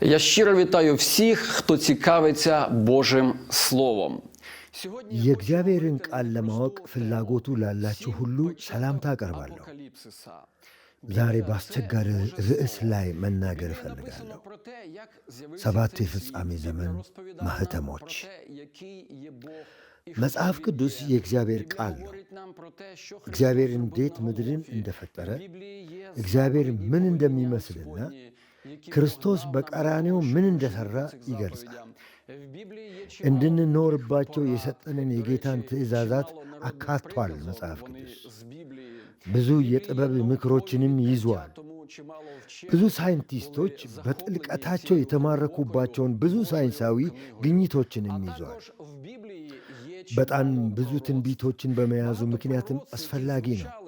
Я щиро вітаю всіх, хто цікавиться Божим Словом. Сьогодні я хочу የእግዚአብሔርን говорити ቃል на ለማወቅ просту ፍላጎቱ тему ላላችሁ «Сім ሁሉ печаток ሰላምታ አቀርባለሁ። Апокаліпсиса». ዛሬ Біблія – це በአስቸጋሪ Боже ርዕስ Слово. ላይ መናገር Біблії написано እፈልጋለሁ። про те, як з'явився ሰባቱ цей світ. የፍጻሜ Біблія ዘመን розповідає нам ማኅተሞች። про те, який є Бог і хто መጽሐፍ він ቅዱስ є. የእግዚአብሔር Біблія ቃል ነው። говорить нам про те, що Христос እግዚአብሔር робив እንዴት на ምድርን Голгофі. እንደፈጠረ፣ В Біблії є እግዚአብሔር заповіді ምን повеління እንደሚመስልና Господні, які Бог ክርስቶስ дав нам для በቀራንዮ того, щоб ምን ми жили እንደሠራ по цих ይገልጻል። заповідям. В Біблії є чимало እንድንኖርባቸው порад. የሰጠንን До የጌታን речі, ትእዛዛት чимало народних አካቷል приказок, መጽሐፍ вони ቅዱስ። з Біблії. ብዙ В Біблії є የጥበብ наукові ምክሮችንም відкриття, ይዟል። тому чимало ብዙ вчених ሳይንቲስቶች були захоплені በጥልቀታቸው цією የተማረኩባቸውን глибокою ብዙ Божою ሳይንሳዊ книгою. ግኝቶችንም А ይዟል። також в Біблії є በጣም чимало ብዙ пророцтв. ትንቢቶችን በመያዙ Багато ምክንያትም пророцтв, які አስፈላጊ ነው። звучали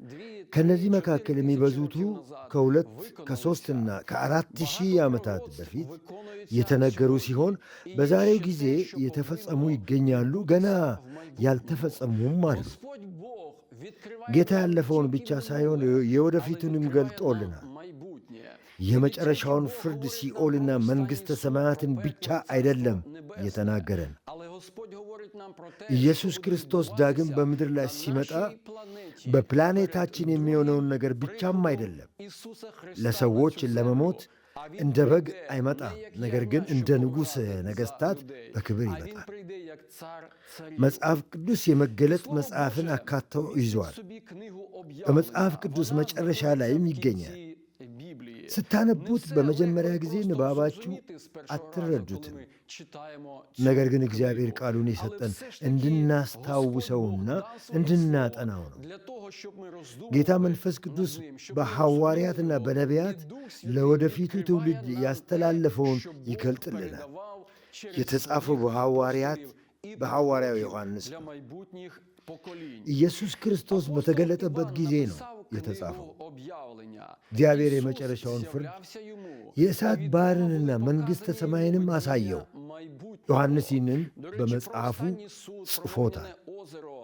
дві, три, ከእነዚህ чотири መካከል тисячі የሚበዙቱ років назад, ከሁለት виконалися. ከሦስትና ከ4,000 Багато ዓመታት пророцтв በፊት виконуються የተነገሩ сьогодні. ሲሆን І є በዛሬው ще ጊዜ те, що የተፈጸሙ повинно ይገኛሉ፣ ገና відбутися в майбутньому. ያልተፈጸሙም አሉ። Господь Бог відкриває ጌታ нам не ያለፈውን тільки ብቻ ሳይሆን минуле, але የወደፊቱንም відкриває нам ገልጦልናል። майбутнє. І не тільки የመጨረሻውን Бог ፍርድ говорить нам ሲኦልና про መንግሥተ останній суд, ሰማያትን про ብቻ пекло і царство አይደለም небесне, የተናገረን። але Господь говорить нам про те, що ኢየሱስ буде ክርስቶስ ዳግም відбуватися በምድር ላይ на ሲመጣ нашій планеті перед በፕላኔታችን другим የሚሆነውን ነገር ብቻም приходом አይደለም። Ісуса Христа на ለሰዎች цю землю. ለመሞት А він እንደ በግ прийде не አይመጣም፣ як ነገር ግን ягня, እንደ щоб ንጉሥ помирати за ነገሥታት людей, በክብር а він ይመጣል። прийде як цар царів. መጽሐፍ ቅዱስ የመገለጥ Слово መጽሐፍን Боже አካቶ містить в ይዟል። собі книгу በመጽሐፍ об'явлення. ቅዱስ Вона መጨረሻ знаходиться ላይም в ይገኛል። кінці Біблії. Не ስታነቡት все በመጀመሪያ легко і ጊዜ просто ንባባችሁ зрозуміти з першого разу, коли አትረዱትም። ми читаємо цю ነገር ግን እግዚአብሔር книгу. ቃሉን Але የሰጠን все ж таки Господь Бог እንድናስታውሰውና дав своє слово እንድናጠናው ነው። для того, щоб ми ጌታ роздумували መንፈስ над ቅዱስ ним, щоб ми розуміли በሐዋርያትና його. І በነቢያት Дух Святий ለወደፊቱ відкриває ትውልድ нам те, ያስተላለፈውን що Бог ይገልጥልናል። передавав через የተጻፈው своїх በሐዋርያት апостолів і በሐዋርያው пророків ዮሐንስ для ነው። майбутніх поколінь. ኢየሱስ ክርስቶስ Апостол በተገለጠበት Іван ጊዜ ነው написав የተጻፈው። книгу об'явлення. እግዚአብሔር Ісус የመጨረሻውን ፍርድ з'являвся йому, የእሳት і від нього ባሕርንና були መንግሥተ показані йому ሰማይንም видіння አሳየው። майбутнього. ዮሐንስ ይህንን До речі, про በመጽሐፉ останній суд, про ጽፎታል። вогняне озеро,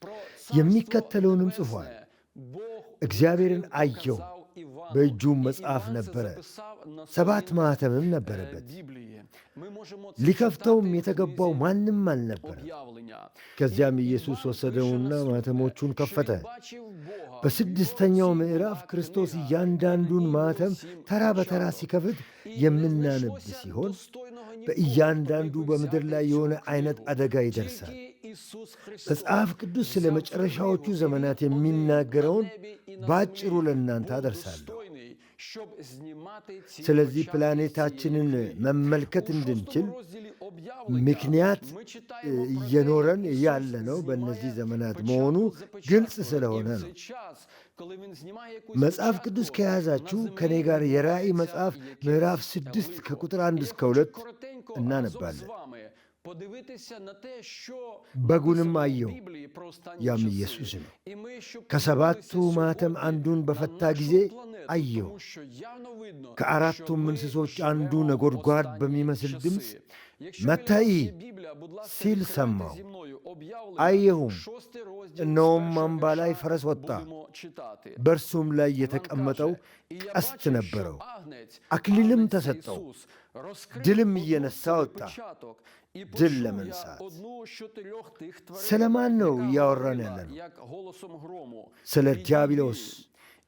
про царство የሚከተለውንም ጽፏል። небесне Бог እግዚአብሔርን відкрив, አየሁ፣ показав Івану. በእጁም І መጽሐፍ Іван це ነበረ፣ записав на 7 сторінках ማኅተምም ነበረበት። Біблії. Ми можемо це ሊከፍተውም читати в የተገባው книзі ማንም አልነበረም። об'явлення. І ከዚያም ኢየሱስ Іван пише ወሰደውና наступне, ማኅተሞቹን що ከፈተ። він бачив Бога, в його በስድስተኛው руці ምዕራፍ була ክርስቶስ книга, і на እያንዳንዱን ній було ማኅተም 7 ተራ በተራ печаток. ሲከፍት І не የምናነብ знайшлося ሲሆን достойного нікого, хто міг በእያንዳንዱ би በምድር взяти ላይ цю የሆነ አይነት книгу. አደጋ ይደርሳል። Тільки Ісус Христос መጽሐፍ ቅዱስ ስለ взяв цю መጨረሻዎቹ книгу, і ዘመናት він один на የሚናገረውን небі і на በአጭሩ землі ለእናንተ був አደርሳለሁ። достойний, щоб знімати ці ስለዚህ печатки з цієї ፕላኔታችንን книги. መመልከት У እንድንችል шостому розділі об'явлення ምክንያት ми читаємо про те, як እየኖረን Ісус ያለነው በእነዚህ знімає ዘመናት መሆኑ печатку за ግልጽ печаткою. І ስለሆነ в ነው። цей час, коли він знімає якусь መጽሐፍ ቅዱስ печатку, на ከያዛችሁ ከእኔ землі ጋር የራእይ відбувається መጽሐፍ ምዕራፍ якесь 6 лихо. ከቁጥር І 1 я እስከ хочу 2 коротенько разом з እናነባለን። вами подивитися на те, що በጉንም написано в አየሁ፣ Біблії про останні ያም часи. ኢየሱስ ነው። І ми, щоб ከሰባቱ подивилися ማኅተም сьогодні አንዱን на በፈታ нашу ጊዜ планету, አየሁ። тому що явно видно, що ከአራቱም ми እንስሶች አንዱ живемо в ነጎድጓድ останні በሚመስል ድምፅ часи. Якщо біля መጥተህ вас እይ є Біблія, будь ласка, ሲል відкривайте ሰማሁ። зі мною об'явлення, አየሁም፣ шостий розділ з እነሆም першого አምባ ላይ вірша ፈረስ ወጣ፣ будемо читати. በእርሱም ላይ Іван የተቀመጠው каже: «І я ቀስት бачив, що ነበረው፣ агнець, አክሊልም агнець це ተሰጠው፣ Ісус, розкрив ድልም одну з እየነሳ семи ወጣ፣ печаток, і ድል почув я ለመንሳት። одну з чотирьох тих ስለ тварин, ማን ነው яка እያወራን говорила, ያለነው? як голосом грому: ስለ Підійди. ዲያብሎስ።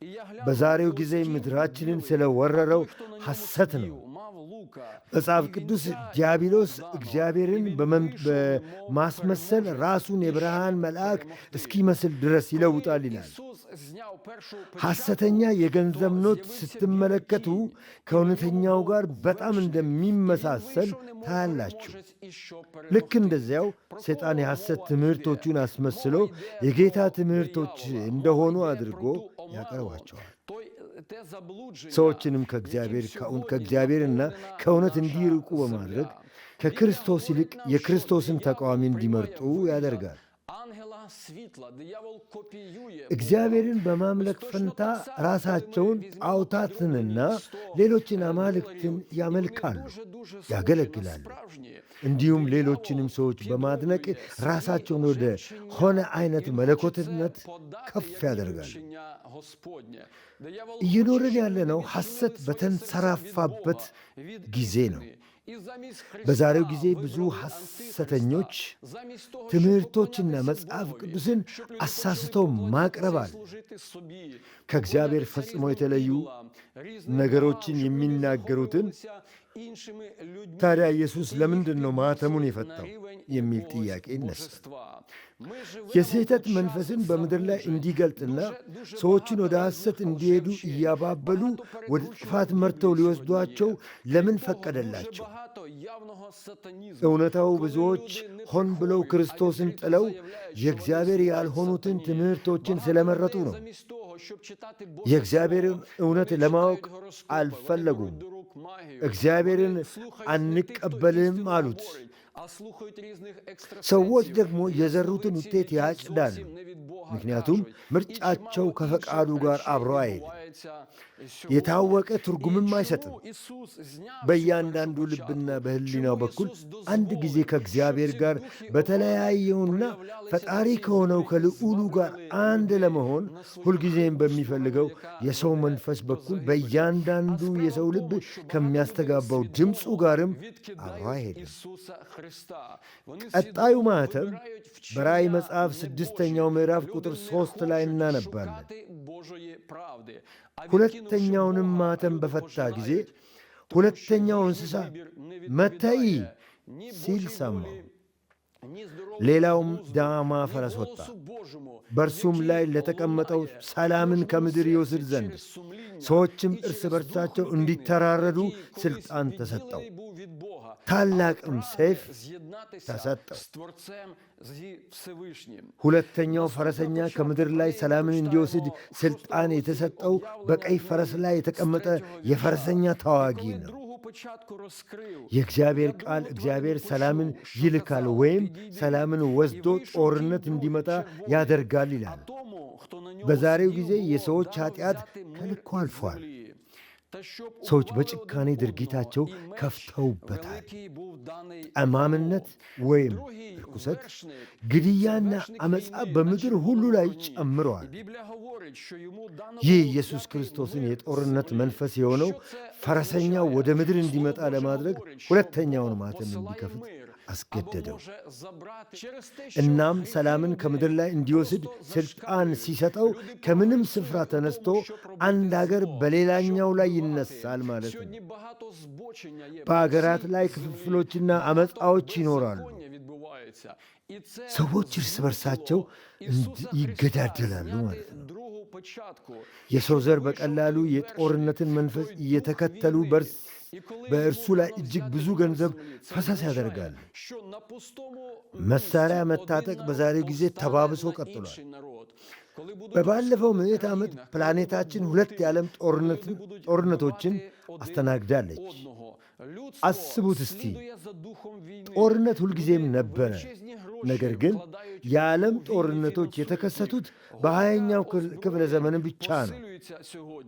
І я глянув, በዛሬው і ጊዜ ось кінь ምድራችንን білий, ስለ а ወረረው той, хто на ньому ሐሰት ነው። сидів, мав лука, መጽሐፍ і ቅዱስ вінця йому ዲያብሎስ дано, і እግዚአብሔርን він вийшов, немов በማስመሰል переможець, ራሱን የብርሃን щоб መልአክ перемогти. እስኪመስል ድረስ Коли ይለውጣል ይላል። Ісус зняв першу ሐሰተኛ печатку, የገንዘብ то ኖት з'явився білий ስትመለከቱ кінь, і на ньому ከእውነተኛው був ጋር በጣም вершник, і він እንደሚመሳሰል вийшов, немов ታያላችሁ። переможець, і щоб ልክ перемогти. እንደዚያው Про ሰይጣን кого የሐሰት мова йде? ትምህርቶቹን አስመስሎ Мова йде የጌታ про ትምህርቶች диявола, мова እንደሆኑ йде про አድርጎ ту оману, ያቀርባቸዋል። той, те заблудження, ሰዎችንም яким ከእግዚአብሔር сьогодні ከእግዚአብሔርና наповнена ከእውነት наша እንዲርቁ በማድረግ земля. Біблія ከክርስቶስ ይልቅ говорить нам, що የክርስቶስን диявол ተቃዋሚ приймає እንዲመርጡ вигляд ያደርጋል። ангела እግዚአብሔርን በማምለክ ፈንታ ራሳቸውን ጣዖታትንና ሌሎችን አማልክትን ያመልካሉ፣ ያገለግላሉ። እንዲሁም ሌሎችንም ሰዎች በማድነቅ ራሳቸውን ወደ ሆነ አይነት መለኮትነት ከፍ ያደርጋሉ። እየኖርን ያለነው ሐሰት በተንሰራፋበት ጊዜ ነው። በዛሬው ጊዜ ብዙ ሐሰተኞች ትምህርቶችና መጽሐፍ ቅዱስን አሳስተው ማቅረብ አለ። ከእግዚአብሔር ፈጽሞ የተለዩ ነገሮችን የሚናገሩትን ታዲያ ኢየሱስ ለምንድን ነው ማኅተሙን የፈታው የሚል ጥያቄ ይነሳል። የስህተት መንፈስን በምድር ላይ እንዲገልጥና ሰዎችን ወደ ሐሰት እንዲሄዱ እያባበሉ ወደ ጥፋት መርተው ሊወስዷቸው ለምን ፈቀደላቸው? እውነታው ብዙዎች ሆን ብለው ክርስቶስን ጥለው የእግዚአብሔር ያልሆኑትን ትምህርቶችን ስለመረጡ ነው። የእግዚአብሔርን እውነት ለማወቅ አልፈለጉም። እግዚአብሔርን አንቀበልም አሉት። ሰዎች ደግሞ የዘሩትን ውጤት ያጭዳሉ። ምክንያቱም ምርጫቸው ከፈቃዱ ጋር አብሮ አይሄድም፣ የታወቀ ትርጉምም አይሰጥም። በእያንዳንዱ ልብና በሕሊናው በኩል አንድ ጊዜ ከእግዚአብሔር ጋር በተለያየውና ፈጣሪ ከሆነው ከልዑሉ ጋር አንድ ለመሆን ሁልጊዜም በሚፈልገው የሰው መንፈስ በኩል በእያንዳንዱ የሰው ልብ ከሚያስተጋባው ድምፁ ጋርም አብሮ አይሄድም። ቀጣዩ ማኅተም በራእይ መጽሐፍ 6ኛው ምዕራፍ ቁጥር 3 ላይ እናነባለን። ሁለተኛውንም ማኅተም በፈታ ጊዜ ሁለተኛው እንስሳ መጥተህ እይ ሲል ሰማሁ። ሌላውም ዳማ ፈረስ ወጣ። በእርሱም ላይ ለተቀመጠው ሰላምን ከምድር ይወስድ ዘንድ ሰዎችም እርስ በርሳቸው እንዲተራረዱ ሥልጣን ተሰጠው። ታላቅም ሰይፍ ተሰጠው። ሁለተኛው ፈረሰኛ ከምድር ላይ ሰላምን እንዲወስድ ሥልጣን የተሰጠው በቀይ ፈረስ ላይ የተቀመጠ የፈረሰኛ ተዋጊ ነው። የእግዚአብሔር ቃል እግዚአብሔር ሰላምን ይልካል ወይም ሰላምን ወስዶ ጦርነት እንዲመጣ ያደርጋል ይላል። በዛሬው ጊዜ የሰዎች ኃጢአት ከልኩ አልፏል። ሰዎች በጭካኔ ድርጊታቸው ከፍተውበታል። ጠማምነት ወይም ርኩሰት፣ ግድያና አመፃ በምድር ሁሉ ላይ ጨምረዋል። ይህ ኢየሱስ ክርስቶስን የጦርነት መንፈስ የሆነው ፈረሰኛው ወደ ምድር እንዲመጣ ለማድረግ ሁለተኛውን ማኅተም እንዲከፍት አስገደደው። እናም ሰላምን ከምድር ላይ እንዲወስድ ሥልጣን ሲሰጠው ከምንም ስፍራ ተነስቶ አንድ አገር በሌላኛው ላይ ይነሳል ማለት ነው። በአገራት ላይ ክፍፍሎችና አመፃዎች ይኖራሉ። ሰዎች እርስ በርሳቸው ይገዳደላሉ ማለት ነው። የሰው ዘር በቀላሉ የጦርነትን መንፈስ እየተከተሉ በእርሱ ላይ እጅግ ብዙ ገንዘብ ፈሰስ ያደርጋሉ። መሳሪያ መታጠቅ በዛሬው ጊዜ ተባብሶ ቀጥሏል። በባለፈው ምዕት ዓመት ፕላኔታችን ሁለት የዓለም ጦርነቶችን አስተናግዳለች። አስቡት እስቲ፣ ጦርነት ሁልጊዜም ነበረ። ነገር ግን የዓለም ጦርነቶች የተከሰቱት በ20ኛው ክፍለ ዘመን ብቻ ነው።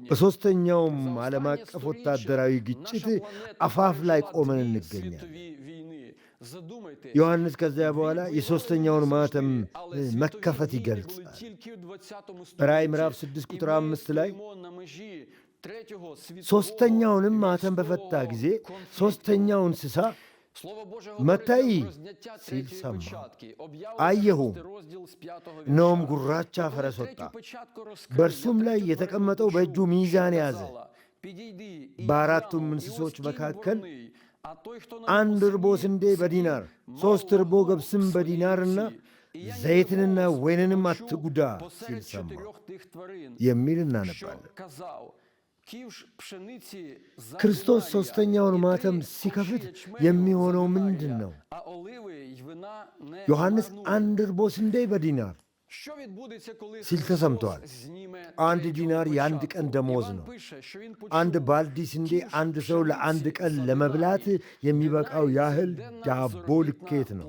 በሦስተኛውም ዓለም አቀፍ ወታደራዊ ግጭት አፋፍ ላይ ቆመን እንገኛለን። ዮሐንስ ከዚያ በኋላ የሦስተኛውን ማኅተም መከፈት ይገልጻል። በራእይ ምዕራፍ 6 ቁጥር 5 ላይ ሦስተኛውንም ማኅተም በፈታ ጊዜ ሦስተኛው እንስሳ መጥተህ እይ ሲል ሰማሁ። አየሁም፣ እነሆም ጉራቻ ፈረስ ወጣ። በእርሱም ላይ የተቀመጠው በእጁ ሚዛን ያዘ። በአራቱም እንስሶች መካከል አንድ እርቦ ስንዴ በዲናር 3 እርቦ ገብስም በዲናርና ዘይትንና ወይንንም አትጉዳ ሲል ሰማሁ የሚል እናነባለን። ክርስቶስ ሦስተኛውን ማኅተም ሲከፍት የሚሆነው ምንድን ነው? ዮሐንስ አንድ እርቦ ስንዴ በዲናር ሲል ተሰምተዋል። አንድ ዲናር የአንድ ቀን ደሞዝ ነው። አንድ ባልዲ ስንዴ አንድ ሰው ለአንድ ቀን ለመብላት የሚበቃው ያህል ዳቦ ልኬት ነው።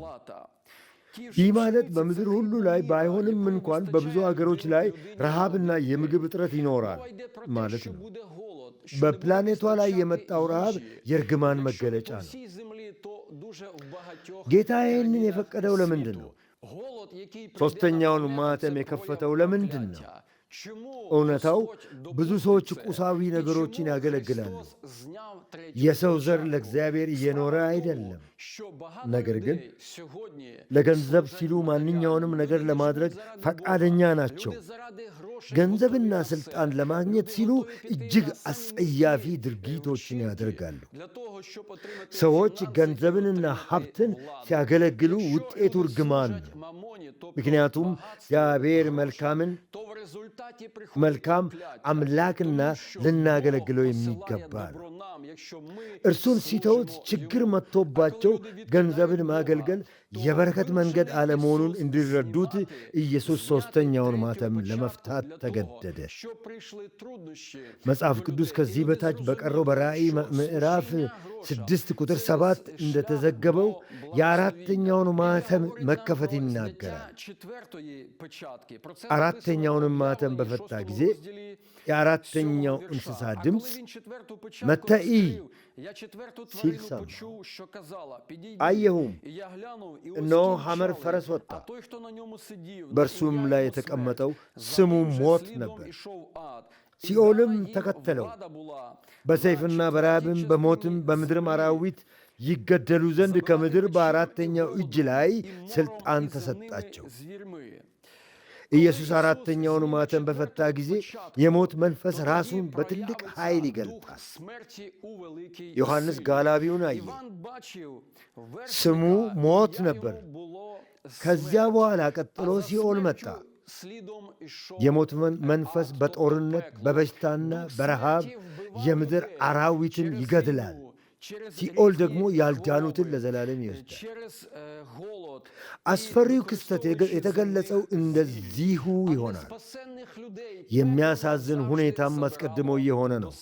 ይህ ማለት በምድር ሁሉ ላይ ባይሆንም እንኳን በብዙ አገሮች ላይ ረሃብና የምግብ እጥረት ይኖራል ማለት ነው። በፕላኔቷ ላይ የመጣው ረሃብ የእርግማን መገለጫ ነው። ጌታ ይህንን የፈቀደው ለምንድን ነው? ሦስተኛውን ማኅተም የከፈተው ለምንድን ነው? እውነታው ብዙ ሰዎች ቁሳዊ ነገሮችን ያገለግላሉ። የሰው ዘር ለእግዚአብሔር እየኖረ አይደለም። ነገር ግን ለገንዘብ ሲሉ ማንኛውንም ነገር ለማድረግ ፈቃደኛ ናቸው። ገንዘብና ሥልጣን ለማግኘት ሲሉ እጅግ አስጸያፊ ድርጊቶችን ያደርጋሉ። ሰዎች ገንዘብንና ሀብትን ሲያገለግሉ ውጤቱ እርግማን ነው። ምክንያቱም እግዚአብሔር መልካም አምላክና ልናገለግለው የሚገባ ነው። እርሱን ሲተውት ችግር መጥቶባቸው ገንዘብን ማገልገል የበረከት መንገድ አለመሆኑን እንዲረዱት ኢየሱስ ሦስተኛውን ማኅተም ለመፍታት ተገደደ። መጽሐፍ ቅዱስ ከዚህ በታች በቀረው በራእይ ምዕራፍ 6 ቁጥር 7 እንደተዘገበው የአራተኛውን ማኅተም መከፈት ይናገራል። አራተኛውንም ማኅተም በፈታ ጊዜ የአራተኛው እንስሳ ድምፅ "መጥተህ እይ" ሲል ሰማሁ። አየሁም፣ እነሆ ሐመር ፈረስ ወጣ፣ በእርሱም ላይ የተቀመጠው ስሙ ሞት ነበር። ሲኦልም ተከተለው። በሰይፍና በራብም በሞትም በምድርም አራዊት ይገደሉ ዘንድ ከምድር በአራተኛው እጅ ላይ ሥልጣን ተሰጣቸው። ኢየሱስ አራተኛውን ማኅተም በፈታ ጊዜ የሞት መንፈስ ራሱን በትልቅ ኃይል ይገልጣል። ዮሐንስ ጋላቢውን አየ። ስሙ ሞት ነበር። ከዚያ በኋላ ቀጥሎ ሲኦል መጣ። የሞት መንፈስ በጦርነት፣ በበሽታና በረሃብ የምድር አራዊትን ይገድላል። ሲኦል ደግሞ ያልዳኑትን ለዘላለም ይወስዳል። አስፈሪው ክስተት የተገለጸው እንደዚሁ ይሆናል። የሚያሳዝን ሁኔታም አስቀድሞ እየሆነ ነው።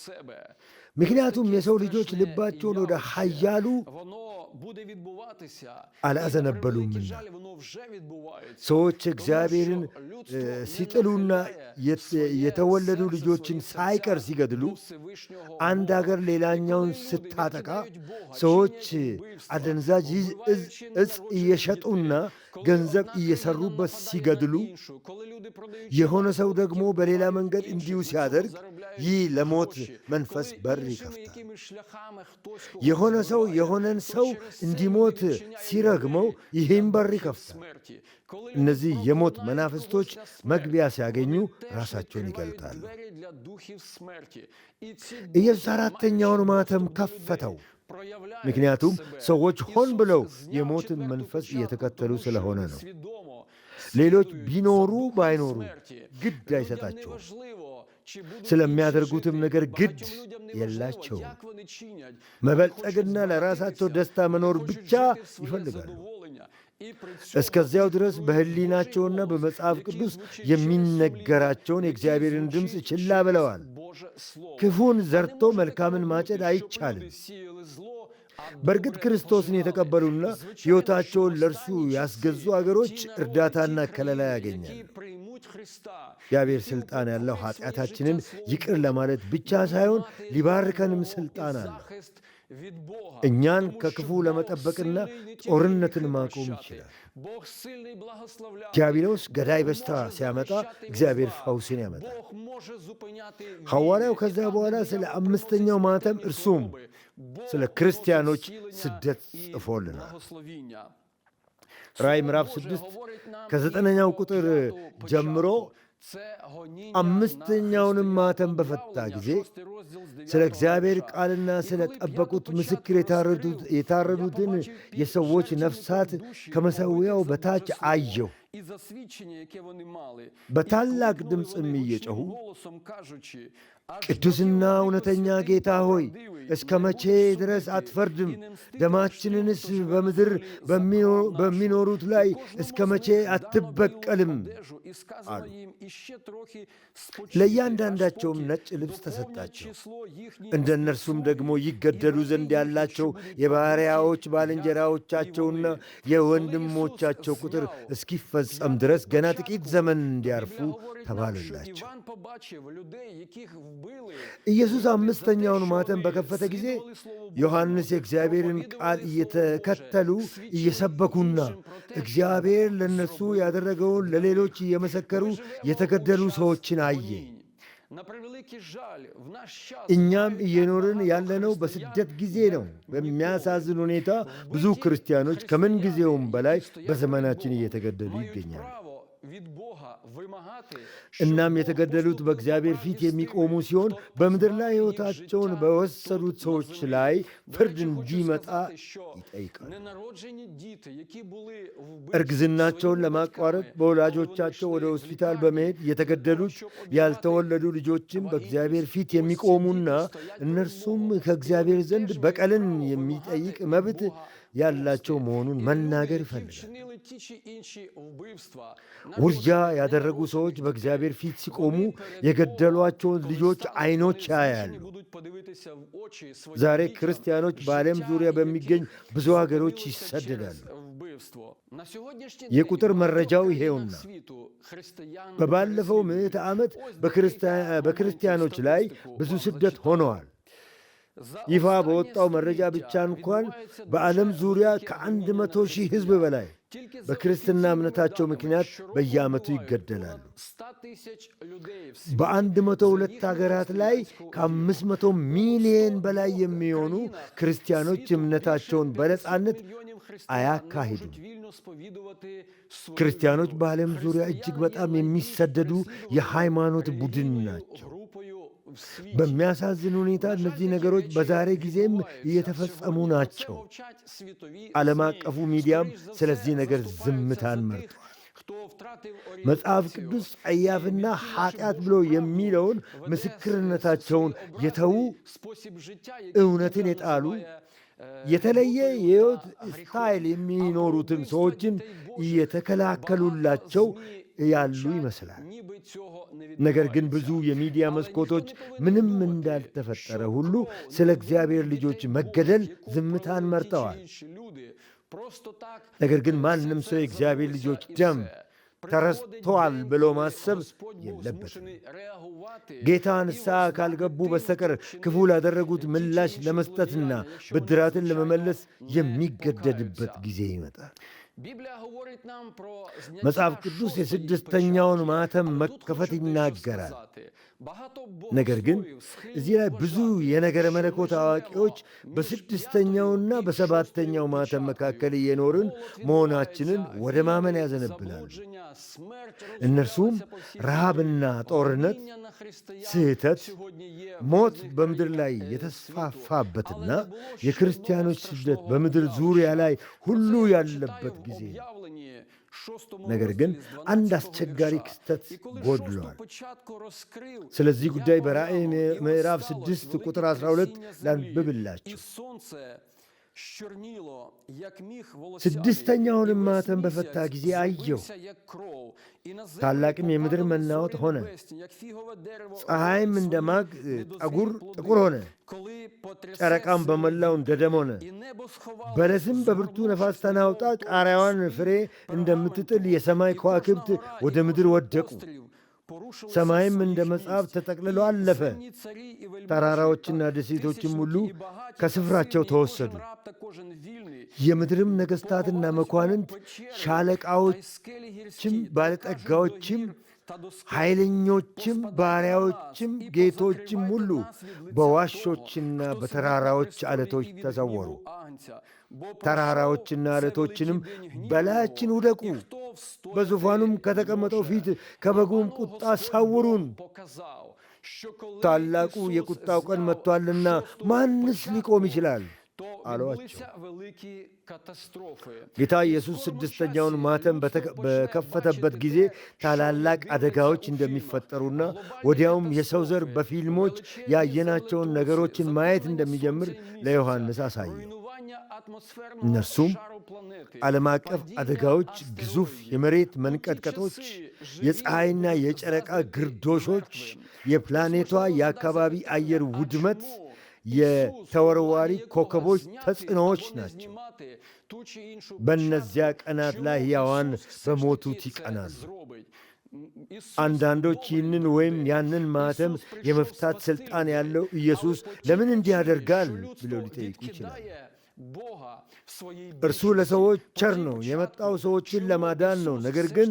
ምክንያቱም የሰው ልጆች ልባቸውን ወደ ኃያሉ አላዘነበሉምና። ሰዎች እግዚአብሔርን ሲጥሉና የተወለዱ ልጆችን ሳይቀር ሲገድሉ፣ አንድ አገር ሌላኛውን ስታጠቃ፣ ሰዎች አደንዛዥ እጽ እየሸጡና ገንዘብ እየሰሩበት ሲገድሉ፣ የሆነ ሰው ደግሞ በሌላ መንገድ እንዲሁ ሲያደርግ፣ ይህ ለሞት መንፈስ በር ይከፍታል። የሆነ ሰው የሆነን ሰው እንዲሞት ሲረግመው፣ ይህም በር ይከፍታል። እነዚህ የሞት መናፍስቶች መግቢያ ሲያገኙ ራሳቸውን ይገልጣሉ። ኢየሱስ አራተኛውን ማኅተም ከፈተው። ምክንያቱም ሰዎች ሆን ብለው የሞትን መንፈስ እየተከተሉ ስለሆነ ነው። ሌሎች ቢኖሩ ባይኖሩ ግድ አይሰጣቸውም። ስለሚያደርጉትም ነገር ግድ የላቸውም። መበልጸግና ለራሳቸው ደስታ መኖር ብቻ ይፈልጋሉ። እስከዚያው ድረስ በሕሊናቸውና በመጽሐፍ ቅዱስ የሚነገራቸውን የእግዚአብሔርን ድምፅ ችላ ብለዋል። ክፉን ዘርቶ መልካምን ማጨድ አይቻልም። በእርግጥ ክርስቶስን የተቀበሉና ሕይወታቸውን ለእርሱ ያስገዙ አገሮች እርዳታና ከለላ ያገኛሉ። እግዚአብሔር ሥልጣን ያለው ኃጢአታችንን ይቅር ለማለት ብቻ ሳይሆን ሊባርከንም ሥልጣን አለው። እኛን ከክፉ ለመጠበቅና ጦርነትን ማቆም ይችላል። ዲያብሎስ ገዳይ በሽታ ሲያመጣ እግዚአብሔር ፈውስን ያመጣል። ሐዋርያው ከዚያ በኋላ ስለ አምስተኛው ማኅተም፣ እርሱም ስለ ክርስቲያኖች ስደት ጽፎልናል። ራእይ ምዕራፍ 6 ከ9ኛው ቁጥር ጀምሮ አምስተኛውንም ማኅተም በፈታ ጊዜ ስለ እግዚአብሔር ቃልና ስለ ጠበቁት ምስክር የታረዱትን የሰዎች ነፍሳት ከመሠዊያው በታች አየሁ። በታላቅ ድምፅም እየጮኹ ቅዱስና እውነተኛ ጌታ ሆይ፣ እስከ መቼ ድረስ አትፈርድም? ደማችንንስ በምድር በሚኖሩት ላይ እስከ መቼ አትበቀልም? አሉ። ለእያንዳንዳቸውም ነጭ ልብስ ተሰጣቸው። እንደ እነርሱም ደግሞ ይገደሉ ዘንድ ያላቸው የባሪያዎች ባልንጀራዎቻቸውና የወንድሞቻቸው ቁጥር እስኪፈጸም ድረስ ገና ጥቂት ዘመን እንዲያርፉ ተባለላቸው። ኢየሱስ አምስተኛውን ማኅተም በከፈተ ጊዜ ዮሐንስ የእግዚአብሔርን ቃል እየተከተሉ እየሰበኩና እግዚአብሔር ለእነርሱ ያደረገውን ለሌሎች እየመሰከሩ የተገደሉ ሰዎችን አየ። እኛም እየኖርን ያለነው በስደት ጊዜ ነው። በሚያሳዝን ሁኔታ ብዙ ክርስቲያኖች ከምን ጊዜውም በላይ በዘመናችን እየተገደሉ ይገኛሉ። እናም የተገደሉት በእግዚአብሔር ፊት የሚቆሙ ሲሆን በምድር ላይ ሕይወታቸውን በወሰዱት ሰዎች ላይ ፍርድ እንዲመጣ ይጠይቃሉ። እርግዝናቸውን ለማቋረጥ በወላጆቻቸው ወደ ሆስፒታል በመሄድ የተገደሉት ያልተወለዱ ልጆችም በእግዚአብሔር ፊት የሚቆሙና እነርሱም ከእግዚአብሔር ዘንድ በቀልን የሚጠይቅ መብት ያላቸው መሆኑን መናገር ይፈልጋል። ውርጃ ያደረጉ ሰዎች በእግዚአብሔር ፊት ሲቆሙ የገደሏቸውን ልጆች ዓይኖች ያያሉ። ዛሬ ክርስቲያኖች በዓለም ዙሪያ በሚገኝ ብዙ ሀገሮች ይሰደዳሉ። የቁጥር መረጃው ይሄውና። በባለፈው ምዕተ ዓመት በክርስቲያኖች ላይ ብዙ ስደት ሆነዋል። ይፋ በወጣው መረጃ ብቻ እንኳን በዓለም ዙሪያ ከ100,000 ሕዝብ በላይ በክርስትና እምነታቸው ምክንያት በየዓመቱ ይገደላሉ። በ102 ሀገራት ላይ ከ500 ሚሊዮን በላይ የሚሆኑ ክርስቲያኖች እምነታቸውን በነጻነት አያካሂዱም። ክርስቲያኖች በዓለም ዙሪያ እጅግ በጣም የሚሰደዱ የሃይማኖት ቡድን ናቸው። በሚያሳዝን ሁኔታ እነዚህ ነገሮች በዛሬ ጊዜም እየተፈጸሙ ናቸው። ዓለም አቀፉ ሚዲያም ስለዚህ ነገር ዝምታን መርጧል። መጽሐፍ ቅዱስ ጸያፍና ኃጢአት ብሎ የሚለውን ምስክርነታቸውን የተዉ፣ እውነትን የጣሉ፣ የተለየ የሕይወት style የሚኖሩትን ሰዎችን እየተከላከሉላቸው ያሉ ይመስላል። ነገር ግን ብዙ የሚዲያ መስኮቶች ምንም እንዳልተፈጠረ ሁሉ ስለ እግዚአብሔር ልጆች መገደል ዝምታን መርጠዋል። ነገር ግን ማንም ሰው የእግዚአብሔር ልጆች ደም ተረስቶአል ብሎ ማሰብ የለበትም። ጌታ ንስሐ ካልገቡ በስተቀር ክፉ ላደረጉት ምላሽ ለመስጠትና ብድራትን ለመመለስ የሚገደድበት ጊዜ ይመጣል። መጽሐፍ ቅዱስ የስድስተኛውን ማኅተም መከፈት ይናገራል። ነገር ግን እዚህ ላይ ብዙ የነገረ መለኮት አዋቂዎች በስድስተኛውና በሰባተኛው ማኅተም መካከል እየኖርን መሆናችንን ወደ ማመን ያዘነብላሉ። እነርሱም ረሃብና ጦርነት፣ ስህተት፣ ሞት በምድር ላይ የተስፋፋበትና የክርስቲያኖች ስደት በምድር ዙሪያ ላይ ሁሉ ያለበት ጊዜ ነው። ነገር ግን አንድ አስቸጋሪ ክስተት ጎድሏል። ስለዚህ ጉዳይ በራእይ ምዕራፍ 6 ቁጥር 12 ላንብብላችሁ። ስድስተኛውንም ማኅተም በፈታ ጊዜ አየሁ፣ ታላቅም የምድር መናወጥ ሆነ። ፀሐይም እንደ ማቅ ጠጉር ጥቁር ሆነ፣ ጨረቃም በመላው እንደ ደም ሆነ። በለስም በብርቱ ነፋስ ተናውጣ ቃሪያዋን ፍሬ እንደምትጥል የሰማይ ከዋክብት ወደ ምድር ወደቁ። ሰማይም እንደ መጽሐፍ ተጠቅልሎ አለፈ። ተራራዎችና ደሴቶችም ሁሉ ከስፍራቸው ተወሰዱ። የምድርም ነገሥታትና መኳንንት፣ ሻለቃዎችም፣ ባለጠጋዎችም፣ ኃይለኞችም፣ ባሪያዎችም፣ ጌቶችም ሁሉ በዋሾችና በተራራዎች ዓለቶች ተሰወሩ። ተራራዎችና ዓለቶችንም በላያችን ውደቁ፣ በዙፋኑም ከተቀመጠው ፊት ከበጉም ቁጣ ሰውሩን፣ ታላቁ የቁጣው ቀን መጥቶአልና ማንስ ሊቆም ይችላል? አሏቸው። ጌታ ኢየሱስ ስድስተኛውን ማኅተም በከፈተበት ጊዜ ታላላቅ አደጋዎች እንደሚፈጠሩና ወዲያውም የሰው ዘር በፊልሞች ያየናቸውን ነገሮችን ማየት እንደሚጀምር ለዮሐንስ አሳየው። እነርሱም ዓለም አቀፍ አደጋዎች፣ ግዙፍ የመሬት መንቀጥቀጦች፣ የፀሐይና የጨረቃ ግርዶሾች፣ የፕላኔቷ የአካባቢ አየር ውድመት፣ የተወርዋሪ ኮከቦች ተጽዕኖዎች ናቸው። በእነዚያ ቀናት ላይ ሕያዋን በሞቱት ይቀናሉ። አንዳንዶች ይህንን ወይም ያንን ማኅተም የመፍታት ሥልጣን ያለው ኢየሱስ ለምን እንዲህ ያደርጋል ብለው ሊጠይቁ ይችላሉ። እርሱ ለሰዎች ቸር ነው፣ የመጣው ሰዎችን ለማዳን ነው። ነገር ግን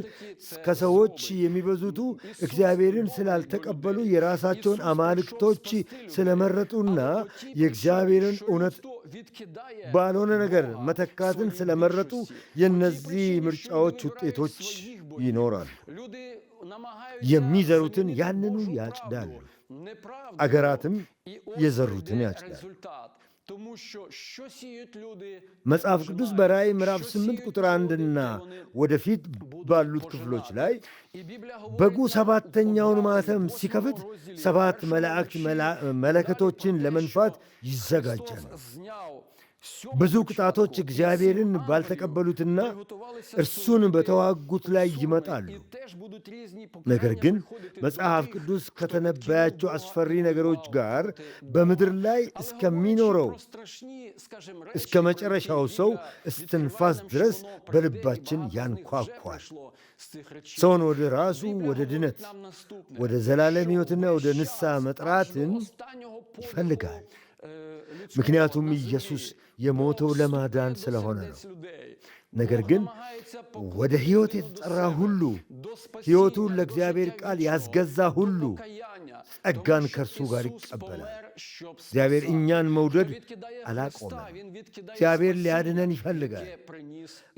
ከሰዎች የሚበዙቱ እግዚአብሔርን ስላልተቀበሉ የራሳቸውን አማልክቶች ስለመረጡና የእግዚአብሔርን እውነት ባልሆነ ነገር መተካትን ስለመረጡ የእነዚህ ምርጫዎች ውጤቶች ይኖራሉ። የሚዘሩትን ያንኑ ያጭዳሉ፣ አገራትም የዘሩትን ያጭዳሉ። መጽሐፍ ቅዱስ በራእይ ምዕራፍ 8 ቁጥር 1ና ወደፊት ባሉት ክፍሎች ላይ በጉ ሰባተኛውን ማኅተም ሲከፍት ሰባት መላእክት መለከቶችን ለመንፋት ይዘጋጃሉ። ብዙ ቅጣቶች እግዚአብሔርን ባልተቀበሉትና እርሱን በተዋጉት ላይ ይመጣሉ። ነገር ግን መጽሐፍ ቅዱስ ከተነበያቸው አስፈሪ ነገሮች ጋር በምድር ላይ እስከሚኖረው እስከ መጨረሻው ሰው እስትንፋስ ድረስ በልባችን ያንኳኳል። ሰውን ወደ ራሱ ወደ ድነት፣ ወደ ዘላለም ሕይወትና ወደ ንስሐ መጥራትን ይፈልጋል። ምክንያቱም ኢየሱስ የሞተው ለማዳን ስለሆነ ነው። ነገር ግን ወደ ሕይወት የተጠራ ሁሉ፣ ሕይወቱን ለእግዚአብሔር ቃል ያስገዛ ሁሉ ጸጋን ከእርሱ ጋር ይቀበላል። እግዚአብሔር እኛን መውደድ አላቆመም። እግዚአብሔር ሊያድነን ይፈልጋል።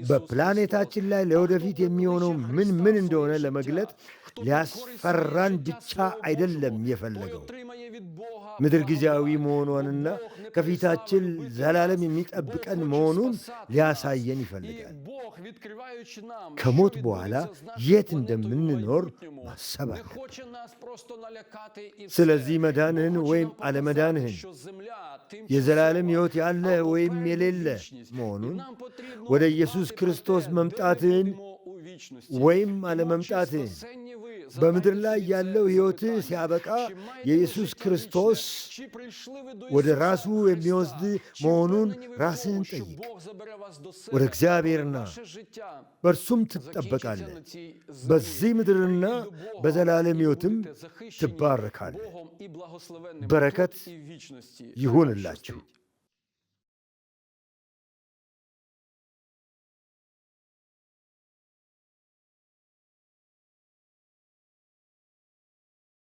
በፕላኔታችን ላይ ለወደፊት የሚሆነው ምን ምን እንደሆነ ለመግለጥ ሊያስፈራን ብቻ አይደለም የፈለገው። ምድር ጊዜያዊ መሆኗንና ከፊታችን ዘላለም የሚጠብቀን መሆኑን ሊያሳየን ይፈልጋል። ከሞት በኋላ የት እንደምንኖር ማሰብ አለብን። ስለዚህ መዳንህን ወይም አለመዳንህን፣ የዘላለም ሕይወት ያለህ ወይም የሌለ መሆኑን፣ ወደ ኢየሱስ ክርስቶስ መምጣትህን ወይም አለመምጣትህን፣ በምድር ላይ ያለው ሕይወትህ ሲያበቃ የኢየሱስ ክርስቶስ ወደ ራሱ የሚወስድ መሆኑን ራስህን ጠይቅ። ወደ እግዚአብሔርና በእርሱም ትጠበቃለህ። በዚህ ምድርና በዘላለም ሕይወትም ትባረካለህ። በረከት ይሁንላችሁ።